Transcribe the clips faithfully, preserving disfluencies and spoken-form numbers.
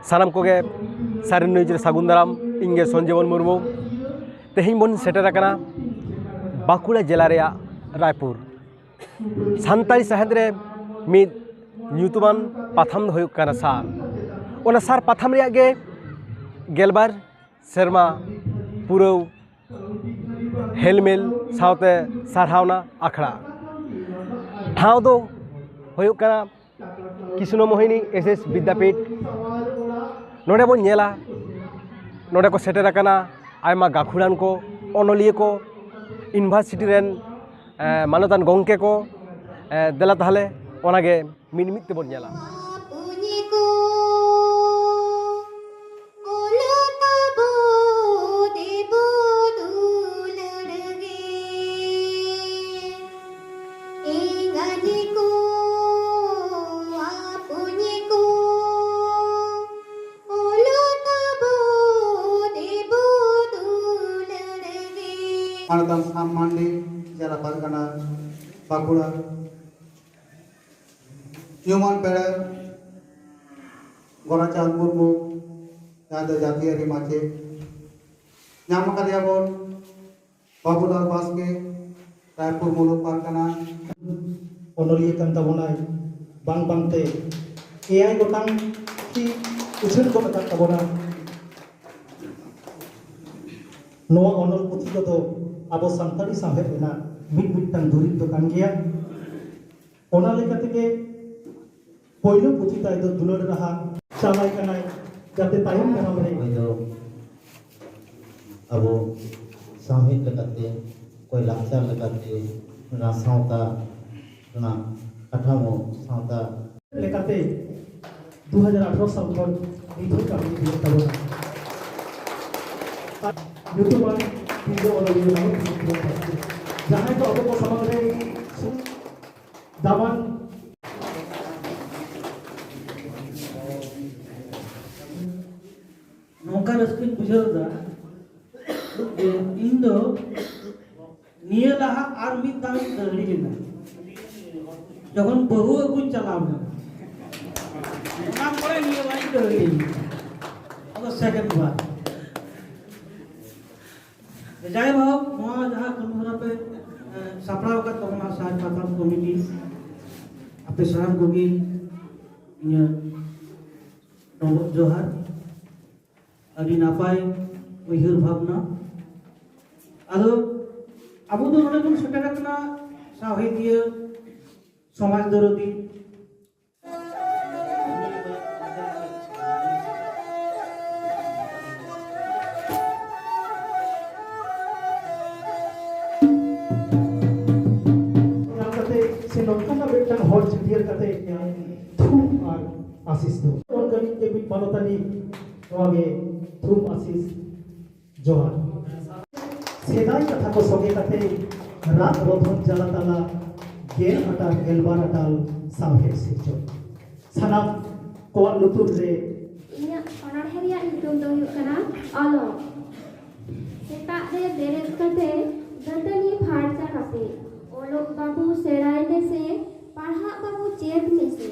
ᱥᱟᱱᱟᱢ ᱠᱚᱜᱮ ᱥᱟᱹᱨᱤ ᱱᱤᱭᱩᱡᱽ ᱨᱮ ᱥᱟᱹᱜᱩᱱ ᱫᱟᱨᱟᱢ᱾ ᱤᱧ ᱜᱮ ᱥᱚᱧᱡᱤᱵᱚᱱ ᱢᱩᱨᱢᱩ᱾ ᱛᱮᱦᱮᱧ ᱵᱚᱱ ᱥᱮᱴᱮᱨ ᱟᱠᱟᱱᱟ ᱵᱟᱸᱠᱩᱲᱟ ᱡᱮᱞᱟ ᱨᱮᱭᱟᱜ ᱨᱟᱭᱯᱩᱨ᱾ ᱥᱟᱱᱛᱟᱲᱤ ᱥᱟᱶᱦᱮᱫ ᱨᱮ ᱢᱤᱫ ᱧᱩᱛᱩᱢᱟᱱ ᱯᱟᱛᱷᱟᱢ ᱫᱚ ᱦᱩᱭᱩᱜ ᱠᱟᱱᱟ ᱥᱟᱨ᱾ ᱚᱱᱟ ᱥᱟᱨ ᱯᱟᱛᱷᱟᱢ ᱨᱮᱭᱟᱜ ᱜᱮ ᱜᱮᱞᱵᱟᱨ ᱥᱮᱨᱢᱟ ᱯᱩᱨᱟᱹᱣ ᱦᱮᱞᱢᱮᱞ ᱥᱟᱶᱛᱮ ᱥᱟᱨᱦᱟᱣᱱᱟ ᱟᱠᱷᱲᱟ᱾ ᱴᱷᱟᱶ ᱫᱚ ᱦᱩᱭᱩᱜ ᱠᱟᱱᱟ ᱠᱨᱤᱥᱱᱚ ᱢᱳᱦᱤᱱᱤ ᱮᱥ ᱮᱥ ᱵᱤᱫᱽᱫᱟᱯᱤᱴ᱾ ᱱᱚᱰᱮ ᱵᱚᱱ ᱧᱮᱞᱟ, ᱱᱚᱰᱮ ᱠᱚ ᱥᱮᱴᱮᱨ ᱟᱠᱟᱱᱟ ᱟᱭᱢᱟ ᱜᱟᱹᱠᱷᱩᱲᱟᱱ ᱠᱚ, ᱚᱱᱚᱞᱤᱭᱟᱹ ᱠᱚ, ᱤᱭᱩᱱᱤᱵᱷᱟᱨᱥᱤᱴᱤ ᱨᱮᱱ, ᱮ, ᱢᱟᱱᱚᱛᱟᱱ ᱜᱚᱢᱠᱮ ᱠᱚ, ᱮ, ᱫᱮᱞᱟ ᱛᱟᱦᱞᱮ ᱚᱱᱟᱜᱮ ᱢᱤᱫ ᱢᱤᱫ ᱛᱮᱵᱚᱱ ᱧᱮᱞᱟ᱾ ᱚᱞᱚᱜ ᱛᱟᱵᱚ ᱫᱮᱵᱚ ᱫᱩᱞᱟᱹᱲ ᱜᱮ᱾ ᱮᱸᱜᱟᱧ ᱠᱚ, ᱟᱯᱚᱧ ᱠᱚ, ᱚᱞᱚᱜ ᱛᱟᱵᱚ ᱫᱮᱵᱚ ᱫᱩᱞᱟᱹᱲ ᱜᱮ᱾ ᱢᱟᱱᱚᱛᱟᱱ ᱥᱟᱢ ᱢᱟᱱᱰᱤ, ᱡᱮᱞᱟ ᱯᱟᱨᱜᱟᱱᱟ, ᱵᱟᱸᱠᱩᱲᱟ᱾ ᱧᱩᱢᱟᱱ ᱯᱮᱲᱟ ᱜᱳᱨᱟᱪᱟᱸᱫᱽ ᱢᱩᱨᱢᱩ, ᱡᱟᱦᱟᱸᱭ ᱫᱚ ᱡᱟᱹᱛᱤᱭᱟᱹᱨᱤ ᱢᱟᱪᱮᱫ, ᱧᱟᱢ ᱟᱠᱟᱫᱮᱭᱟ ᱵᱚᱱ ᱵᱟᱹᱵᱩᱞᱟᱞ ᱵᱟᱥᱠᱮ, ᱨᱟᱭᱯᱩᱨ ᱢᱩᱞᱩᱠ ᱯᱟᱨᱜᱟᱱᱟ᱾ ᱚᱱᱚᱞᱤᱭᱟᱹ ᱠᱟᱱ ᱛᱟᱵᱚᱱᱟᱭ, ᱵᱟᱝ ᱵᱟᱝᱛᱮ ᱮᱭᱟᱭ ᱜᱚᱴᱟᱝ ᱯᱩᱛᱷᱤ ᱩᱪᱷᱟᱹᱱ ᱜᱚᱫ ᱟᱠᱟᱫ ᱛᱟᱵᱚᱱᱟ᱾ ᱱᱚᱣᱟ ᱚᱱᱚᱞ ᱯᱩᱛᱷᱤ ᱠᱚᱫᱚ ᱟᱵᱚ ᱥᱟᱱᱛᱟᱲᱤ ᱥᱟᱶᱦᱮᱫ ᱨᱮᱱᱟᱜ ᱢᱤᱫ ᱢᱤᱫᱴᱟᱝ ᱫᱩᱨᱤᱵᱽ ᱫᱚ ᱠᱟᱱ ᱜᱮᱭᱟ᱾ ᱚᱱᱟ ᱞᱮᱠᱟ ᱛᱮᱜᱮ ᱯᱳᱭᱞᱳ ᱯᱩᱛᱷᱤ ᱛᱟᱭ ᱫᱚ ᱫᱩᱞᱟᱹᱲ ᱨᱟᱦᱟ ᱪᱟᱞᱟᱭ ᱠᱟᱱᱟᱭ, ᱡᱟᱛᱮ ᱛᱟᱭᱚᱢ ᱫᱟᱨᱟᱢ ᱨᱮ ᱚᱠᱚᱭ ᱫᱚ ᱟᱵᱚ ᱥᱟᱶᱦᱮᱫ ᱞᱮᱠᱟᱛᱮ, ᱚᱠᱚᱭ ᱞᱟᱠᱪᱟᱨ ᱞᱮᱠᱟᱛᱮ, ᱚᱱᱟ ᱥᱟᱶᱛᱟ ᱨᱮᱱᱟᱜ ᱠᱟᱴᱷᱟᱢᱳ, ᱥᱟᱶᱛᱟ ᱞᱮᱠᱟᱛᱮ ᱫᱩ ᱦᱟᱡᱟᱨ ᱟᱴᱷᱨᱚ ᱥᱟᱞ ᱠᱷᱚᱱ ᱱᱤᱛ ᱦᱚᱸ ᱠᱟᱹᱢᱤ ᱤᱫᱤᱭᱮᱫ ᱛᱟᱵᱚᱱᱟ᱾ ᱟᱨ ᱧᱩᱛᱩᱢᱟᱱ ᱛᱤᱨᱞᱟᱹ ᱚᱱᱚᱞᱤᱭᱟᱹ ᱱᱟᱢᱚᱛ ᱡᱟᱦᱟᱸᱭ ᱫᱚ ᱟᱵᱚ ᱠᱚ ᱥᱟᱢᱟᱝ ᱨᱮ ᱫᱟᱢᱟᱱ ᱱᱚᱝᱠᱟ ᱨᱟᱹᱥᱠᱟᱹᱧ ᱵᱩᱡᱷᱟᱹᱣ ᱮᱫᱟ ᱡᱮ ᱤᱧ ᱫᱚ ᱱᱤᱭᱟᱹ ᱞᱟᱦᱟ ᱟᱨ ᱢᱤᱫ ᱫᱷᱟᱣ ᱤᱧ ᱫᱟᱹᱦᱲᱤ ᱞᱮᱱᱟ, ᱡᱚᱠᱷᱚᱱ ᱵᱟᱹᱦᱩ ᱟᱹᱜᱩᱧ ᱪᱟᱞᱟᱣ ᱞᱮᱱᱟ᱾ ᱚᱱᱟ ᱯᱚᱨᱮ ᱱᱤᱭᱟᱹ ᱵᱟᱨ ᱟᱫᱚ ᱥᱮᱠᱮᱱᱰ ᱵᱟᱨ᱾ ᱡᱟᱭᱦᱳᱠ, ᱱᱚᱣᱟ ᱡᱟᱦᱟᱸ ᱠᱟᱹᱢᱤ ᱦᱚᱨᱟ ᱯᱮ, ᱮ, ᱥᱟᱯᱲᱟᱣ ᱟᱠᱟᱫ ᱛᱟᱵᱚᱱᱟ, ᱥᱟᱨ ᱯᱟᱛᱷᱟᱢ ᱠᱚᱢᱤᱴᱤ, ᱟᱯᱮ ᱥᱟᱱᱟᱢ ᱠᱚᱜᱮ ᱤᱧᱟᱹᱜ ᱰᱚᱵᱚᱜ ᱡᱚᱦᱟᱨ᱾ ᱟᱹᱰᱤ ᱱᱟᱯᱟᱭ ᱩᱭᱦᱟᱹᱨ ᱵᱷᱟᱵᱽᱱᱟ᱾ ᱟᱫᱚ ᱟᱵᱚ ᱫᱚ ᱱᱚᱰᱮ ᱵᱚᱱ ᱥᱮᱴᱮᱨ ᱟᱠᱟᱱᱟ ᱥᱟᱶᱦᱮᱫᱤᱭᱟᱹ, ᱥᱚᱢᱟᱡᱽ ᱫᱚᱨᱚᱫᱤ, ᱧᱟᱢ ᱠᱟᱛᱮ ᱥᱮ ᱱᱚᱝᱠᱟᱱᱟᱜ ᱢᱤᱫᱴᱟᱝ ᱦᱚᱲ ᱪᱷᱟᱹᱴᱭᱟᱹᱨ ᱠᱟᱛᱮ ᱤᱧᱟᱹᱜ ᱛᱷᱩᱢ ᱟᱨ ᱟᱥᱤᱥ ᱫᱚ᱾ ᱚᱱᱠᱟᱱᱤᱡ ᱜᱮ ᱢᱤᱫ ᱢᱟᱱᱚᱛᱟᱱᱤ, ᱱᱚᱣᱟ ᱜᱮ ᱛᱷᱩᱢ ᱟᱥᱤᱥ ᱡᱚᱦᱟᱨ᱾ ᱥᱮᱫᱟᱭ ᱠᱟᱛᱷᱟ ᱠᱚ ᱥᱚᱸᱜᱮ ᱠᱟᱛᱮ ᱨᱟᱜ ᱨᱚᱫᱷᱚᱱ ᱡᱟᱞᱟ ᱛᱟᱞᱟ ᱜᱮᱞ ᱟᱴᱟᱞ ᱜᱮᱞᱵᱟᱨ ᱟᱴᱟᱞ ᱥᱟᱶᱦᱮᱫ ᱥᱤᱨᱡᱚᱱ᱾ ᱥᱟᱱᱟᱢ ᱠᱚᱣᱟᱜ ᱞᱩᱛᱩᱨ ᱨᱮ ᱤᱧᱟᱹᱜ ᱚᱱᱚᱬᱦᱮ ᱨᱮᱭᱟᱜ ᱧᱩᱛᱩᱢ ᱫᱚ ᱦᱩᱭᱩᱜ ᱠᱟᱱᱟ ᱚᱞᱚᱜ᱾ ᱥᱮᱛᱟᱜ ᱨᱮ ᱵᱮᱨᱮᱫ ᱠᱟᱛᱮ ᱫᱟᱹᱛᱟᱹᱱᱤ ᱯᱷᱟᱨᱪᱟ ᱠᱟᱛᱮ ᱚᱞᱚᱜ ᱵᱟᱹᱵᱩ ᱥᱮᱬᱟᱭ ᱢᱮᱥᱮ, ᱯᱟᱲᱦᱟᱜ ᱵᱟᱹᱵᱩ ᱪᱮᱫ ᱢᱮᱥᱮ᱾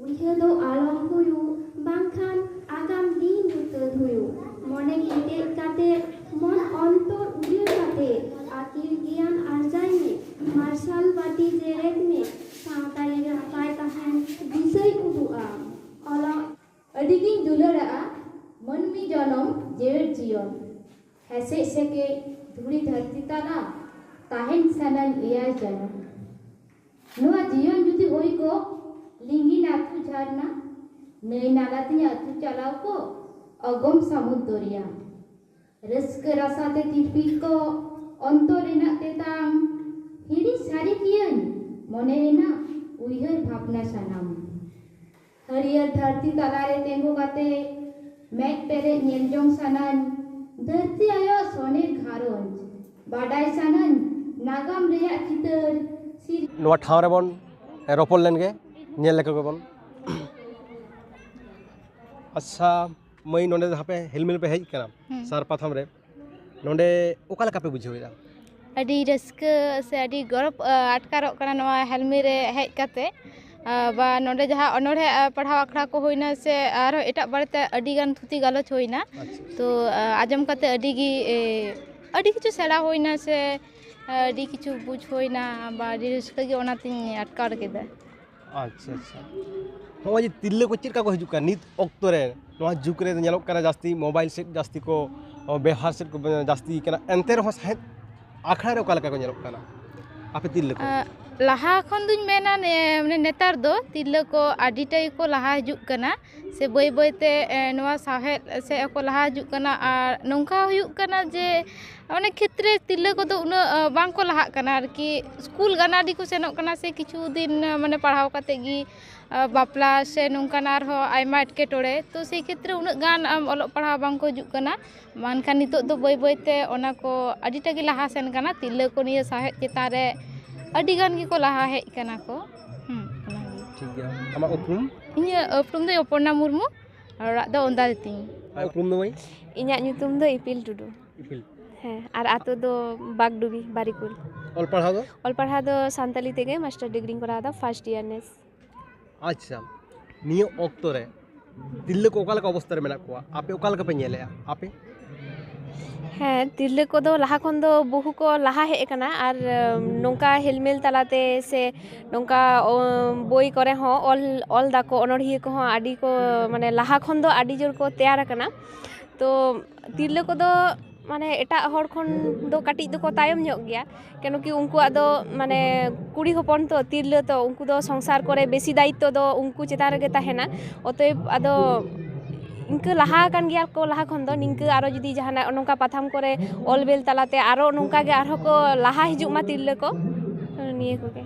ᱩᱭᱦᱟᱹ ᱫᱚ ᱟᱞᱚᱢ ᱦᱩᱭᱩᱜ, ᱵᱟᱝᱠᱷᱟᱱ ᱟᱜᱟᱢ ᱫᱤᱱ ᱧᱩᱛᱟᱹᱛ ᱦᱩᱭᱩᱜ᱾ ᱢᱚᱱᱮ ᱠᱮᱴᱮᱡ ᱠᱟᱛᱮ, ᱢᱚᱱ ᱚᱱᱛᱚᱨ ᱩᱭᱦᱟᱹᱨ ᱠᱟᱛᱮ, ᱟᱹᱠᱤᱞ ᱜᱮᱭᱟᱱ ᱟᱨᱡᱟᱭ ᱢᱮ᱾ ᱢᱟᱨᱥᱟᱞ ᱵᱟᱹᱛᱤ ᱡᱮᱨᱮᱫ ᱢᱮ, ᱥᱟᱶᱛᱟ ᱨᱮ ᱱᱟᱯᱟᱭ ᱛᱟᱦᱮᱱ ᱫᱤᱥᱟᱹᱭ ᱩᱫᱩᱜ ᱟᱢ᱾ ᱚᱞᱚᱜ᱾ ᱟᱹᱰᱤᱜᱤᱧ ᱫᱩᱞᱟᱹᱲᱟᱜᱼᱟ ᱢᱟᱹᱱᱢᱤ ᱡᱚᱱᱚᱢ ᱡᱮᱣᱮᱫ ᱡᱤᱭᱚᱱ᱾ ᱦᱮᱸᱥᱮᱡ ᱥᱮᱠᱮᱡ ᱫᱷᱩᱲᱤ ᱫᱷᱟᱹᱨᱛᱤ ᱛᱟᱞᱟ, ᱛᱟᱦᱮᱱ ᱥᱟᱱᱟᱧ ᱮᱭᱟᱭ ᱡᱚᱱᱚᱢ᱾ ᱱᱚᱣᱟ ᱡᱤᱭᱚᱱ ᱡᱩᱫᱤ ᱦᱩᱭ ᱠᱚᱜ ᱞᱤᱸᱜᱤᱱ ᱟᱹᱛᱩ ᱡᱷᱟᱨᱱᱟ, ᱱᱟᱹᱭ ᱱᱟᱞᱟ ᱛᱤᱧ ᱟᱹᱛᱩ ᱪᱟᱞᱟᱣ ᱠᱚᱜ ᱚᱜᱚᱢ ᱥᱟᱹᱢᱩᱫ ᱫᱚᱨᱭᱟ᱾ ᱨᱟᱹᱥᱠᱟᱹ ᱨᱟᱥᱟ ᱛᱮ ᱛᱤᱨᱯᱤ ᱠᱚᱜ ᱚᱱᱛᱚᱨ ᱨᱮᱱᱟᱜ ᱛᱮᱛᱟᱝ, ᱦᱤᱲᱤᱧ ᱥᱟᱹᱨᱤ ᱠᱤᱭᱟᱹᱧ ᱢᱚᱱᱮ ᱨᱮᱱᱟᱜ ᱩᱭᱦᱟᱹᱨ ᱵᱷᱟᱵᱽᱱᱟ ᱥᱟᱱᱟᱢ᱾ ᱦᱟᱹᱨᱭᱟᱹᱲ ᱫᱷᱟᱹᱨᱛᱤ ᱛᱟᱞᱟᱨᱮ ᱛᱤᱸᱜᱩ ᱠᱟᱛᱮ ᱢᱮᱫ ᱯᱮᱨᱮᱡ ᱧᱮᱞ ᱡᱚᱝ ᱥᱟᱱᱟᱧ, ᱫᱷᱟᱹᱨᱛᱤ ᱟᱭᱳ ᱥᱚᱱᱮᱨ ᱜᱷᱟᱨᱚᱸᱡᱽ ᱵᱟᱰᱟᱭ ᱥᱟᱱᱟᱧ, ᱱᱟᱜᱟᱢ ᱨᱮᱭᱟᱜ ᱪᱤᱛᱟᱹᱨ ᱥᱤᱨ- ᱱᱚᱣᱟ ᱴᱷᱟᱶ ᱨᱮᱵᱚᱱ ᱨᱚᱯᱚᱲ ᱞᱮᱱᱜᱮ, ᱧᱮᱞ ᱞᱮᱠᱚ ᱜᱮᱵᱚᱱ᱾ ᱟᱪᱪᱷᱟ ᱢᱟᱹᱭ, ᱱᱚᱰᱮ ᱡᱟᱦᱟᱸ ᱯᱮ ᱦᱮᱞᱢᱮᱞ ᱯᱮ ᱦᱮᱡ ᱠᱟᱱᱟ ᱦᱩᱸ᱾ ᱥᱟᱨ ᱯᱟᱛᱷᱟᱢ ᱨᱮ, ᱱᱚᱰᱮ ᱚᱠᱟ ᱞᱮᱠᱟ ᱯᱮ ᱵᱩᱡᱷᱟᱹᱣ ᱮᱫᱟ? ᱟᱹᱰᱤ ᱨᱟᱹᱥᱠᱟᱹ ᱥᱮ ᱟᱹᱰᱤ ᱜᱚᱨᱚᱵᱽ, ᱟ, ᱟᱴᱠᱟᱨᱚᱜ ᱠᱟᱱᱟ ᱱᱚᱣᱟ ᱦᱮᱞᱢᱮᱞ ᱨᱮ ᱦᱮᱡ ᱠᱟᱛᱮ᱾ ᱟᱨ ᱵᱟ ᱱᱚᱰᱮ ᱡᱟᱦᱟᱸ ᱚᱱᱚᱬᱦᱮ ᱟᱨ ᱯᱟᱲᱦᱟᱣ ᱟᱠᱷᱲᱟ ᱠᱚ ᱦᱩᱭᱱᱟ, ᱥᱮ ᱟᱨᱦᱚᱸ ᱮᱴᱟᱜ ᱵᱟᱨᱮᱛᱮ ᱟᱹᱰᱤ ᱜᱟᱱ ᱛᱷᱩᱛᱤ ᱜᱟᱞᱚᱪ ᱦᱩᱭᱱᱟ᱾ ᱟᱪᱪᱷᱟ᱾ ᱛᱚ, ᱟ, ᱟᱸᱡᱚᱢ ᱠᱟᱛᱮ ᱟᱹᱰᱤ ᱜᱮ, ᱮ, ᱟᱹᱰᱤ ᱠᱤᱪᱷᱩ ᱥᱮᱬᱟ ᱦᱩᱭᱱᱟ, ᱥᱮ ᱟᱹᱰᱤ ᱠᱤᱪᱷᱩ ᱵᱩᱡᱽ ᱦᱩᱭᱱᱟ, ᱵᱟ ᱟᱹᱰᱤ ᱨᱟᱹᱥᱠᱟᱹ ᱜᱮ ᱚᱱᱟᱛᱤᱧ ᱟᱴᱠᱟᱨ ᱠᱮᱫᱟ᱾ ᱟᱪᱪᱷᱟ, ᱟᱪᱪᱷᱟ᱾ ᱦᱚᱸᱜᱼᱚᱭ ᱡᱮ ᱛᱤᱨᱞᱟᱹ ᱠᱚ ᱪᱮᱫ ᱞᱮᱠᱟ ᱠᱚ ᱦᱤᱡᱩᱜ ᱠᱟᱱᱟ ᱱᱤᱛ ᱚᱠᱛᱚ ᱨᱮ, ᱱᱚᱣᱟ ᱡᱩᱜᱽ ᱨᱮ ᱧᱮᱞᱚᱜ ᱠᱟᱱᱟ ᱡᱟᱹᱥᱛᱤ ᱢᱳᱵᱟᱭᱤᱞ ᱥᱮᱫ ᱡᱟᱹᱥᱛᱤ ᱠᱚ, ᱚ, ᱵᱮᱣᱦᱟᱨ ᱥᱮᱫ ᱠᱚ ᱡᱟᱹᱥᱛᱤ ᱠᱟᱱᱟ, ᱮᱱᱛᱮ ᱨᱮᱦᱚᱸ ᱥᱟᱶᱦᱮᱫ ᱟᱠᱷᱲᱟ ᱨᱮ ᱚᱠᱟ ᱞᱮᱠᱟ ᱠᱚ ᱧᱮᱞᱚᱜ ᱠᱟᱱᱟ ᱟᱯᱮ ᱛᱤᱨᱞᱟᱹ ᱠᱚ? ᱟᱸ, ᱞᱟᱦᱟ ᱠᱷᱚᱱ ᱫᱩᱧ ᱢᱮᱱᱟ ᱱᱮ-, ᱢᱟᱱᱮ ᱱᱮᱛᱟᱨ ᱫᱚ ᱛᱤᱨᱞᱟᱹ ᱠᱚ ᱟᱹᱰᱤᱴᱟ ᱜᱮᱠᱚ ᱞᱟᱦᱟ ᱦᱤᱡᱩᱜ ᱠᱟᱱᱟ, ᱥᱮ ᱵᱟᱹᱭ ᱵᱟᱹᱭ ᱛᱮ, ᱮ, ᱱᱚᱣᱟ ᱥᱟᱶᱦᱮᱫ ᱥᱮᱫ ᱦᱚᱸᱠᱚ ᱞᱟᱦᱟ ᱦᱤᱡᱩᱜ ᱠᱟᱱᱟ᱾ ᱟᱨ ᱱᱚᱝᱠᱟ ᱦᱩᱭᱩᱜ ᱠᱟᱱᱟ ᱡᱮ ᱚᱱᱮᱠ ᱠᱷᱮᱛᱨᱮ ᱛᱤᱨᱞᱟᱹ ᱠᱚᱫᱚ ᱩᱱᱟᱹᱜ, ᱟ, ᱵᱟᱝ ᱠᱚ ᱞᱟᱦᱟᱜ ᱠᱟᱱᱟ ᱟᱨᱠᱤ᱾ ᱥᱠᱩᱞ ᱜᱟᱱᱟᱰᱤ ᱠᱚ ᱥᱮᱱᱚᱜ ᱠᱟᱱᱟ, ᱥᱮ ᱠᱤᱪᱷᱩ ᱫᱤᱱ, ᱟ, ᱢᱟᱱᱮ ᱯᱟᱲᱦᱟᱣ ᱠᱟᱛᱮ ᱜᱮ, ᱟ, ᱵᱟᱯᱞᱟ ᱥᱮ ᱱᱚᱝᱠᱟᱱ ᱟᱨᱦᱚᱸ ᱟᱭᱢᱟ ᱮᱴᱠᱮᱴᱚᱬᱮ᱾ ᱛᱚ ᱥᱮᱭ ᱠᱷᱮᱛᱨᱮ ᱩᱱᱟᱹᱜ ᱜᱟᱱ, ᱟᱢ, ᱚᱞᱚᱜ ᱯᱟᱲᱦᱟᱣ ᱵᱟᱝ ᱠᱚ ᱦᱤᱡᱩᱜ ᱠᱟᱱᱟ᱾ ᱢᱮᱱᱠᱷᱟᱱ ᱱᱤᱛᱚᱜ ᱫᱚ ᱵᱟᱹᱭ ᱵᱟᱹᱭ ᱛᱮ ᱚᱱᱟ ᱠᱚ ᱟᱹᱰᱤᱴᱟ ᱜᱮ ᱞᱟᱦᱟ ᱥᱮᱱ ᱠᱟᱱᱟ᱾ ᱛᱤᱨᱞᱟᱹ ᱠᱚ ᱱᱤᱭᱟᱹ ᱥᱟᱶᱦᱮᱫ ᱪᱮᱛᱟᱱ ᱨᱮ ᱟᱹᱰᱤ ᱜᱟᱱ ᱜᱮᱠᱚ ᱞᱟᱦᱟ ᱦᱮᱡ ᱠᱟᱱᱟ ᱠᱚ᱾ ᱦᱩᱸ, ᱚᱱᱟᱜᱮ᱾ ᱴᱷᱤᱠ ᱜᱮᱭᱟ᱾ ᱟᱢᱟᱜ ᱩᱯᱨᱩᱢ? ᱤᱧᱟᱹᱜ ᱩᱯᱨᱩᱢ ᱫᱚ ᱚᱯᱚᱨᱱᱟ ᱢᱩᱨᱢᱩ, ᱟᱨ ᱚᱲᱟᱜ ᱫᱚ ᱚᱱᱫᱟᱨᱤ ᱛᱤᱧ᱾ ᱟᱢᱟᱜ ᱩᱯᱨᱩᱢ ᱫᱚ ᱢᱟᱹᱭ? ᱤᱧᱟᱹᱜ ᱧᱩᱛᱩᱢ ᱫᱚ ᱤᱯᱤᱞ ᱴᱩᱰᱩ᱾ ᱤᱯᱤᱞ᱾ ᱦᱮᱸ, ᱟᱨ ᱟᱛᱳ ᱫᱚ ᱵᱟᱜᱰᱩᱵᱤ, ᱵᱟᱨᱤᱠᱩᱞ᱾ ᱚᱞ ᱯᱟᱲᱦᱟᱣ ᱫᱚ? ᱚᱞ ᱯᱟᱲᱦᱟᱣ ᱫᱚ ᱥᱟᱱᱛᱟᱞᱤ ᱛᱮᱜᱮ ᱢᱟᱥᱴᱟᱨ ᱰᱤᱜᱽᱨᱤᱧ ᱠᱚᱨᱟᱣ ᱮᱫᱟ, ᱯᱷᱟᱨᱥᱴ ᱤᱭᱟᱨ ᱱᱮᱥ᱾ ᱟᱪᱪᱷᱟ, ᱱᱤᱭᱟᱹ ᱚᱠᱛᱚ ᱨᱮ ᱛᱤᱨᱞᱟᱹ ᱠᱚ ᱚᱠᱟ ᱞᱮᱠᱟ ᱚᱵᱚᱥᱛᱟ ᱨᱮ ᱢᱮᱱᱟᱜ ᱠᱚᱣᱟ? ᱟᱯᱮ ᱚᱠᱟ ᱞᱮᱠᱟ ᱯᱮ ᱧᱮᱞᱮᱜᱼᱟ ᱟᱯᱮ? ᱦᱮᱸ, ᱛᱤᱨᱞᱟᱹ ᱠᱚᱫᱚ ᱞᱟᱦᱟ ᱠᱷᱚᱱ ᱫᱚ ᱵᱚᱦᱩ ᱠᱚ ᱞᱟᱦᱟ ᱦᱮᱡ ᱟᱠᱟᱱᱟ, ᱟᱨ, ᱮᱢ, ᱱᱚᱝᱠᱟ ᱦᱮᱞᱢᱮᱞ ᱛᱟᱞᱟᱛᱮ ᱥᱮ ᱱᱚᱝᱠᱟ, ᱚ, ᱵᱳᱭ ᱠᱚᱨᱮ ᱦᱚᱸ ᱚᱞ, ᱚᱞ ᱫᱟᱠᱚ, ᱚᱱᱚᱬᱦᱤᱭᱟᱹ ᱠᱚᱦᱚᱸ ᱟᱹᱰᱤ ᱠᱚ, ᱢᱟᱱᱮ, ᱞᱟᱦᱟ ᱠᱷᱚᱱ ᱫᱚ ᱟᱹᱰᱤ ᱡᱳᱨ ᱠᱚ ᱛᱮᱭᱟᱨ ᱟᱠᱟᱱᱟ᱾ ᱛᱚ ᱛᱤᱨᱞᱟᱹ ᱠᱚᱫᱚ, ᱢᱟᱱᱮ, ᱮᱴᱟᱜ ᱦᱚᱲ ᱠᱷᱚᱱ ᱫᱚ ᱠᱟᱹᱴᱤᱡ ᱫᱚᱠᱚ ᱛᱟᱭᱚᱢ ᱧᱚᱜ ᱜᱮᱭᱟ, ᱠᱮᱱᱚ ᱠᱤ ᱩᱱᱠᱩᱣᱟᱜ ᱫᱚ, ᱢᱟᱱᱮ, ᱠᱩᱲᱤ ᱦᱚᱯᱚᱱ ᱛᱚ, ᱛᱤᱨᱞᱟᱹ ᱛᱚ, ᱩᱱᱠᱩ ᱫᱚ ᱥᱚᱝᱥᱟᱨ ᱠᱚᱨᱮ ᱵᱮᱥᱤ ᱫᱟᱭᱤᱛᱛᱚ ᱫᱚ ᱩᱱᱠᱩ ᱪᱮᱛᱟᱱ ᱨᱮᱜᱮ ᱛᱟᱦᱮᱱᱟ᱾ ᱚᱛᱚᱮᱵ ᱟᱫᱚ ᱤᱱᱠᱟᱹ ᱞᱟᱦᱟ ᱟᱠᱟᱱ ᱜᱮᱭᱟ ᱠᱚ ᱞᱟᱦᱟ ᱠᱷᱚᱱ ᱫᱚ, ᱱᱤᱝᱠᱟᱹ ᱟᱨᱚ ᱡᱩᱫᱤ ᱡᱟᱦᱟᱱᱟᱜ ᱱᱚᱝᱠᱟ ᱯᱟᱛᱷᱟᱢ ᱠᱚᱨᱮ ᱚᱞ ᱵᱮᱞ ᱛᱟᱞᱟᱛᱮ ᱟᱨᱚ ᱱᱚᱝᱠᱟ ᱜᱮ ᱟᱨᱦᱚᱸ ᱠᱚ ᱞᱟᱦᱟ ᱦᱤᱡᱩᱜ ᱢᱟ ᱛᱤᱨᱞᱟᱹ ᱠᱚ, ᱱᱤᱭᱟᱹ ᱠᱚᱜᱮ᱾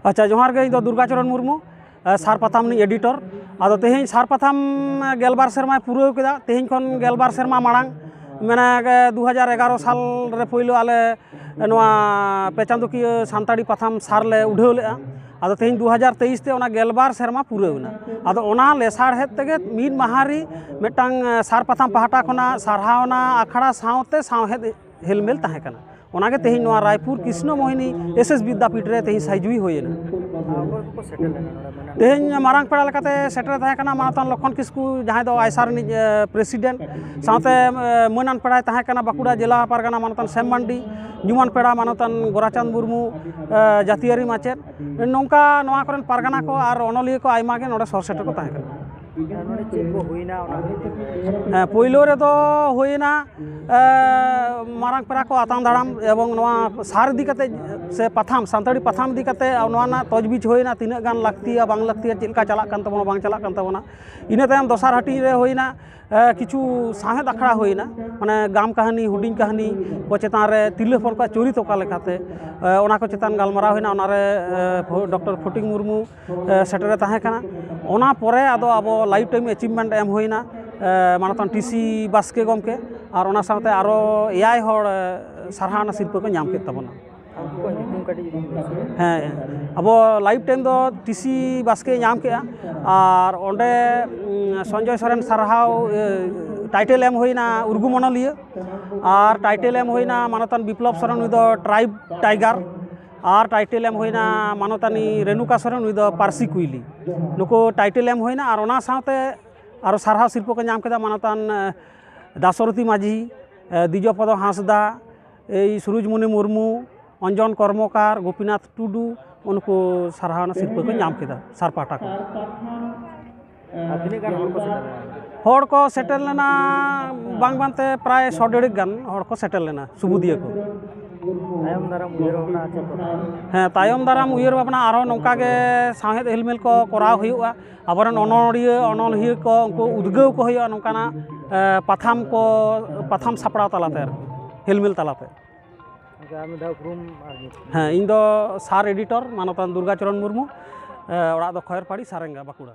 ᱟᱪᱪᱷᱟ, ᱡᱚᱦᱟᱨ ᱜᱮ, ᱤᱧ ᱫᱚ ᱫᱩᱨᱜᱟᱪᱚᱨᱚᱱ ᱢᱩᱨᱢᱩ, ᱮ, ᱥᱟᱨ ᱯᱟᱛᱷᱟᱢ ᱨᱤᱱᱤᱡ ᱮᱰᱤᱴᱚᱨ᱾ ᱟᱫᱚ ᱛᱮᱦᱮᱧ ᱥᱟᱨ ᱯᱟᱛᱷᱟᱢ, ᱮ, ᱜᱮᱞᱵᱟᱨ ᱥᱮᱨᱢᱟᱭ ᱯᱩᱨᱟᱹᱣ ᱠᱮᱫᱟ᱾ ᱛᱮᱦᱮᱧ ᱠᱷᱚᱱ ᱜᱮᱞᱵᱟᱨ ᱥᱮᱨᱢᱟ ᱢᱟᱲᱟᱝ, ᱢᱟᱱᱮ, ᱮ, ᱫᱩ ᱦᱟᱡᱟᱨ ᱮᱜᱟᱨᱚ ᱥᱟᱞ ᱨᱮ ᱯᱳᱭᱞᱳ ᱟᱞᱮ ᱱᱚᱣᱟ ᱯᱮ ᱪᱟᱸᱫᱳᱠᱤᱭᱟᱹ ᱥᱟᱱᱛᱟᱲᱤ ᱯᱟᱛᱷᱟᱢ ᱥᱟᱨ ᱞᱮ ᱩᱰᱷᱟᱹᱣ ᱞᱮᱫᱼᱟ᱾ ᱟᱫᱚ ᱛᱮᱦᱮᱧ ᱫᱩ ᱦᱟᱡᱟᱨ ᱛᱮᱭᱤᱥ ᱛᱮ ᱚᱱᱟ ᱜᱮᱞᱵᱟᱨ ᱥᱮᱨᱢᱟ ᱯᱩᱨᱟᱹᱣ ᱮᱱᱟ᱾ ᱟᱫᱚ ᱚᱱᱟ ᱞᱮᱥᱟᱲᱦᱮᱫ ᱛᱮᱜᱮ ᱢᱤᱫ ᱢᱟᱦᱟ ᱨᱮ ᱢᱤᱫᱴᱟᱝ, ᱮ, ᱥᱟᱨ ᱯᱟᱛᱷᱟᱢ ᱯᱟᱦᱴᱟ ᱠᱷᱚᱱᱟᱜ ᱥᱟᱨᱦᱟᱣᱱᱟ ᱟᱠᱷᱲᱟ ᱥᱟᱶᱛᱮ ᱥᱟᱶᱦᱮᱫ ᱦᱮᱞᱢᱮᱞ ᱛᱟᱦᱮᱸ ᱠᱟᱱᱟ᱾ ᱚᱱᱟᱜᱮ ᱛᱮᱦᱮᱧ ᱱᱚᱣᱟ ᱨᱟᱭᱯᱩᱨ ᱠᱨᱤᱥᱱᱚ ᱢᱳᱦᱤᱱᱤ ᱮᱥ ᱮᱥ ᱵᱤᱫᱽᱫᱟᱯᱤᱴ ᱨᱮ ᱛᱮᱦᱮᱧ ᱥᱟᱭᱡᱩᱭ ᱦᱩᱭᱮᱱᱟ᱾ ᱚᱠᱚᱭ ᱠᱚᱠᱚ ᱥᱮᱴᱮᱨ ᱞᱮᱱᱟ ᱱᱚᱰᱮ? ᱢᱟᱱᱮ ᱛᱮᱦᱮᱧ ᱢᱟᱨᱟᱝ ᱯᱮᱲᱟ ᱞᱮᱠᱟᱛᱮ ᱥᱮᱴᱮᱨ ᱛᱟᱦᱮᱸ ᱠᱟᱱᱟ ᱢᱟᱱᱚᱛᱟᱱ ᱞᱚᱠᱠᱷᱚᱱ ᱠᱤᱥᱠᱩ, ᱡᱟᱦᱟᱸᱭ ᱫᱚ ᱟᱭᱥᱟ ᱨᱤᱱᱤᱡ, ᱮ, ᱯᱨᱮᱥᱤᱰᱮᱱᱴ, ᱥᱟᱶᱛᱮ, ᱮ, ᱢᱟᱹᱱᱟᱱ ᱯᱮᱲᱟᱭ ᱛᱟᱦᱮᱸ ᱠᱟᱱᱟ ᱵᱟᱸᱠᱩᱲᱟ ᱡᱮᱞᱟ ᱯᱟᱨᱜᱟᱱᱟ ᱢᱟᱱᱚᱛᱟᱱ ᱥᱮᱢ ᱢᱟᱱᱰᱤ, ᱧᱩᱢᱟᱱ ᱯᱮᱲᱟ ᱢᱟᱱᱚᱛᱟᱱ ᱜᱳᱨᱟᱪᱟᱸᱫᱽ ᱢᱩᱨᱢᱩ, ᱮ, ᱡᱟᱹᱛᱤᱭᱟᱹᱨᱤ ᱢᱟᱪᱮᱫ, ᱱᱚᱝᱠᱟ ᱱᱚᱣᱟ ᱠᱚᱨᱮᱱ ᱯᱟᱨᱜᱟᱱᱟ ᱠᱚ ᱟᱨ ᱚᱱᱚᱞᱤᱭᱟᱹ ᱠᱚ ᱟᱭᱢᱟ ᱜᱮ ᱱᱚᱰᱮ ᱥᱚᱦᱚᱨ ᱥᱮᱴᱮᱨ ᱠᱚ ᱛᱟᱦᱮᱸ ᱠᱟᱱᱟ᱾ ᱟᱨ ᱱᱚᱰᱮ ᱪᱮᱫ ᱠᱚ ᱦᱩᱭᱱᱟ ᱚᱱᱟ ᱠᱟᱹᱴᱤᱡ ᱵᱤᱱ ᱞᱟᱹᱭᱟ? ᱦᱮᱸ, ᱯᱳᱭᱞᱳ ᱨᱮᱫᱚ ᱦᱩᱭᱱᱟ, ᱮ, ᱢᱟᱨᱟᱝ ᱯᱮᱲᱟ ᱠᱚ ᱟᱛᱟᱝ ᱫᱟᱨᱟᱢ ᱮᱵᱚᱝ ᱱᱚᱣᱟ ᱥᱟᱨ ᱤᱫᱤ ᱠᱟᱛᱮ ᱥᱮ ᱯᱟᱛᱷᱟᱢ, ᱥᱟᱱᱛᱟᱲᱤ ᱯᱟᱛᱷᱟᱢ ᱤᱫᱤ ᱠᱟᱛᱮ ᱱᱚᱣᱟ ᱨᱮᱱᱟᱜ ᱛᱚᱡᱽᱵᱤᱡᱽ ᱦᱩᱭᱱᱟ, ᱛᱤᱱᱟᱹᱜ ᱜᱟᱱ ᱞᱟᱹᱠᱛᱤᱭᱟ ᱵᱟᱝ ᱞᱟᱹᱠᱛᱤᱭᱟ, ᱪᱮᱫ ᱞᱮᱠᱟ ᱪᱟᱞᱟᱜ ᱠᱟᱱ ᱛᱟᱵᱚᱱᱟ ᱵᱟᱝ ᱪᱟᱞᱟᱜ ᱠᱟᱱ ᱛᱟᱵᱚᱱᱟ᱾ ᱤᱱᱟᱹ ᱛᱟᱭᱚᱢ ᱫᱚᱥᱟᱨ ᱦᱟᱹᱴᱤᱧ ᱨᱮ ᱦᱩᱭᱱᱟ, ᱮ, ᱠᱤᱪᱷᱩ ᱥᱟᱶᱦᱮᱫ ᱟᱠᱷᱲᱟ ᱦᱩᱭᱱᱟ, ᱢᱟᱱᱮ ᱜᱟᱢ ᱠᱟᱹᱦᱱᱤ, ᱦᱩᱰᱤᱧ ᱠᱟᱹᱦᱱᱤ ᱠᱚ ᱪᱮᱛᱟᱱ ᱨᱮ ᱛᱤᱨᱞᱟᱹ ᱦᱚᱯᱚᱱ ᱠᱚᱣᱟᱜ ᱪᱚᱨᱤᱛ ᱚᱠᱟ ᱞᱮᱠᱟᱛᱮ, ᱮ, ᱚᱱᱟ ᱠᱚ ᱪᱮᱛᱟᱱ ᱜᱟᱞᱢᱟᱨᱟᱣ ᱦᱩᱭᱱᱟ᱾ ᱚᱱᱟᱨᱮ, ᱮ, ᱯᱷᱚ-, ᱰᱚᱠᱴᱚᱨ ᱯᱷᱚᱴᱤᱠ ᱢᱩᱨᱢᱩ, ᱮ, ᱥᱮᱴᱮᱨᱮ ᱛᱟᱦᱮᱸ ᱠᱟᱱᱟ᱾ ᱚᱱᱟ ᱯᱚᱨᱮ ᱟᱫᱚ ᱟᱵᱚ ᱞᱟᱭᱤᱯᱷ ᱴᱟᱭᱤᱢ ᱮᱪᱤᱵᱷᱢᱮᱱᱴ ᱮᱢ ᱦᱩᱭᱱᱟ, ᱮ, ᱢᱟᱱᱚᱛᱟᱱ ᱴᱤ ᱥᱤ ᱵᱟᱥᱠᱮ ᱜᱚᱢᱠᱮ ᱟᱨ ᱚᱱᱟ ᱥᱟᱶᱛᱮ ᱟᱨᱚ ᱮᱭᱟᱭ ᱦᱚᱲ, ᱮ, ᱥᱟᱨᱦᱟᱣᱱᱟ ᱥᱤᱨᱯᱟᱹ ᱠᱚ ᱧᱟᱢ ᱠᱮᱫ ᱛᱟᱵᱚᱱᱟ᱾ ᱩᱱᱠᱩᱣᱟᱜ ᱧᱩᱛᱩᱢ ᱠᱟᱹᱴᱤᱡ ᱡᱩᱫᱤ ᱵᱤᱱ ᱞᱟᱹᱭ ᱥᱚᱫᱚᱨᱟ᱾ ᱦᱮᱸ, ᱟᱵᱚ ᱞᱟᱭᱤᱯᱷ ᱴᱟᱭᱤᱢ ᱫᱚ ᱴᱤ ᱥᱤ ᱵᱟᱥᱠᱮ ᱧᱟᱢ ᱠᱮᱜᱼᱟ, ᱟᱨ ᱚᱸᱰᱮ, ᱩᱸ, ᱥᱚᱧᱡᱚᱭ ᱥᱚᱨᱮᱱ ᱥᱟᱨᱦᱟᱣ, ᱮ, ᱴᱟᱭᱴᱮᱞ ᱮᱢ ᱦᱩᱭᱱᱟ ᱩᱨᱜᱩ ᱢᱚᱱᱚᱞᱤᱭᱟᱹ, ᱟᱨ ᱴᱟᱭᱴᱮᱞ ᱮᱢ ᱦᱩᱭᱱᱟ ᱢᱟᱱᱚᱛᱟᱱ ᱵᱤᱯᱞᱚᱵ ᱥᱚᱨᱮᱱ, ᱩᱱᱤ ᱫᱚ ᱴᱨᱟᱭᱤᱵᱽ ᱴᱟᱭᱜᱟᱨ, ᱟᱨ ᱴᱟᱭᱴᱮᱞ ᱮᱢ ᱦᱩᱭᱱᱟ ᱢᱟᱱᱚᱛᱟᱱᱤ ᱨᱮᱱᱩᱠᱟ ᱥᱚᱨᱮᱱ, ᱩᱱᱤ ᱫᱚ ᱯᱟᱹᱨᱥᱤ ᱠᱩᱭᱞᱤ᱾ ᱱᱩᱠᱩ ᱴᱟᱭᱴᱮᱞ ᱮᱢ ᱦᱩᱭᱱᱟ, ᱟᱨ ᱚᱱᱟ ᱥᱟᱶᱛᱮ ᱟᱨᱚ ᱥᱟᱨᱦᱟᱣ ᱥᱤᱨᱯᱟᱹ ᱠᱚ ᱧᱟᱢ ᱠᱮᱫᱟ ᱢᱟᱱᱚᱛᱟᱱ, ᱮ, ᱫᱟᱥᱚᱨᱚᱛᱷᱤ ᱢᱟᱹᱡᱷᱤ, ᱮ, ᱫᱤᱡᱚᱯᱚᱫᱚ ᱦᱟᱸᱥᱫᱟ, ᱮᱭ ᱥᱩᱨᱩᱡᱽᱢᱩᱱᱤ ᱢᱩᱨᱢᱩ, ᱚᱧᱡᱚᱱ ᱠᱚᱨᱢᱚᱠᱟᱨ, ᱜᱳᱯᱤᱱᱟᱛᱷ ᱴᱩᱰᱩ, ᱩᱱᱠᱩ ᱥᱟᱨᱦᱟᱣᱱᱟ ᱥᱤᱨᱯᱟᱹ ᱠᱚ ᱧᱟᱢ ᱠᱮᱫᱟ ᱥᱟᱨ ᱯᱟᱦᱴᱟ ᱠᱷᱚᱱ᱾ ᱟᱨ ᱛᱤᱱᱟᱹᱜ ᱜᱟᱱ ᱦᱚᱲ ᱠᱚ ᱥᱮᱴᱮᱨ ᱞᱮᱱᱟ? ᱦᱚᱲ ᱠᱚ ᱥᱮᱴᱮᱨ ᱞᱮᱱᱟ ᱵᱟᱝ ᱵᱟᱝᱛᱮ ᱯᱨᱟᱭ ᱥᱚ ᱰᱮᱲᱮᱠ ᱜᱟᱱ ᱦᱚᱲ ᱠᱚ ᱥᱮᱴᱮᱨ ᱞᱮᱱᱟ ᱥᱩᱵᱩᱫᱤᱭᱟᱹ ᱠᱚ᱾ ᱛᱟᱭᱚᱢ ᱫᱟᱨᱟᱢ ᱩᱭᱦᱟᱹᱨ ᱵᱷᱟᱵᱽᱱᱟ ᱪᱮᱫ ᱠᱚ ᱛᱟᱦᱮᱸ ᱠᱟᱱᱟ? ᱦᱮᱸ, ᱛᱟᱭᱚᱢ ᱫᱟᱨᱟᱢ ᱩᱭᱦᱟᱹᱨ ᱵᱷᱟᱵᱽᱱᱟ ᱟᱨᱦᱚᱸ ᱱᱚᱝᱠᱟ ᱜᱮ ᱥᱟᱶᱦᱮᱫ ᱦᱮᱞᱢᱮᱞ ᱠᱚ ᱠᱚᱨᱟᱣ ᱦᱩᱭᱩᱜᱼᱟ᱾ ᱟᱵᱚᱨᱮᱱ ᱚᱱᱚᱲᱤᱭᱟᱹ, ᱚᱱᱚᱞᱦᱤᱭᱟᱹ ᱠᱚ ᱩᱱᱠᱩ ᱩᱫᱽᱜᱟᱹᱣ ᱠᱚ ᱦᱩᱭᱩᱜᱼᱟ ᱱᱚᱝᱠᱟᱱᱟᱜ, ᱮ, ᱯᱟᱛᱷᱟᱢ ᱠᱚ, ᱯᱟᱛᱷᱟᱢ ᱥᱟᱯᱲᱟᱣ ᱛᱟᱞᱟᱛᱮ ᱟᱨᱠᱤ, ᱦᱮᱞᱢᱮᱞ ᱛᱟᱞᱟᱛᱮ᱾ ᱜᱚᱢᱠᱮ, ᱟᱨ ᱢᱤᱫ ᱫᱷᱟᱣ ᱩᱯᱨᱩᱢ ᱟᱨ ᱧᱩᱛᱩᱢ᱾ ᱦᱮᱸ, ᱤᱧ ᱫᱚ ᱥᱟᱨ ᱮᱰᱤᱴᱚᱨ ᱢᱟᱱᱚᱛᱟᱱ ᱫᱩᱨᱜᱟᱪᱚᱨᱚᱱ ᱢᱩᱨᱢᱩ, ᱮ, ᱚᱲᱟᱜ ᱫᱚ ᱠᱷᱚᱭᱮᱨᱯᱟᱲᱤ, ᱥᱟᱨᱮᱝᱜᱟ, ᱵᱟᱸᱠᱩᱲᱟ᱾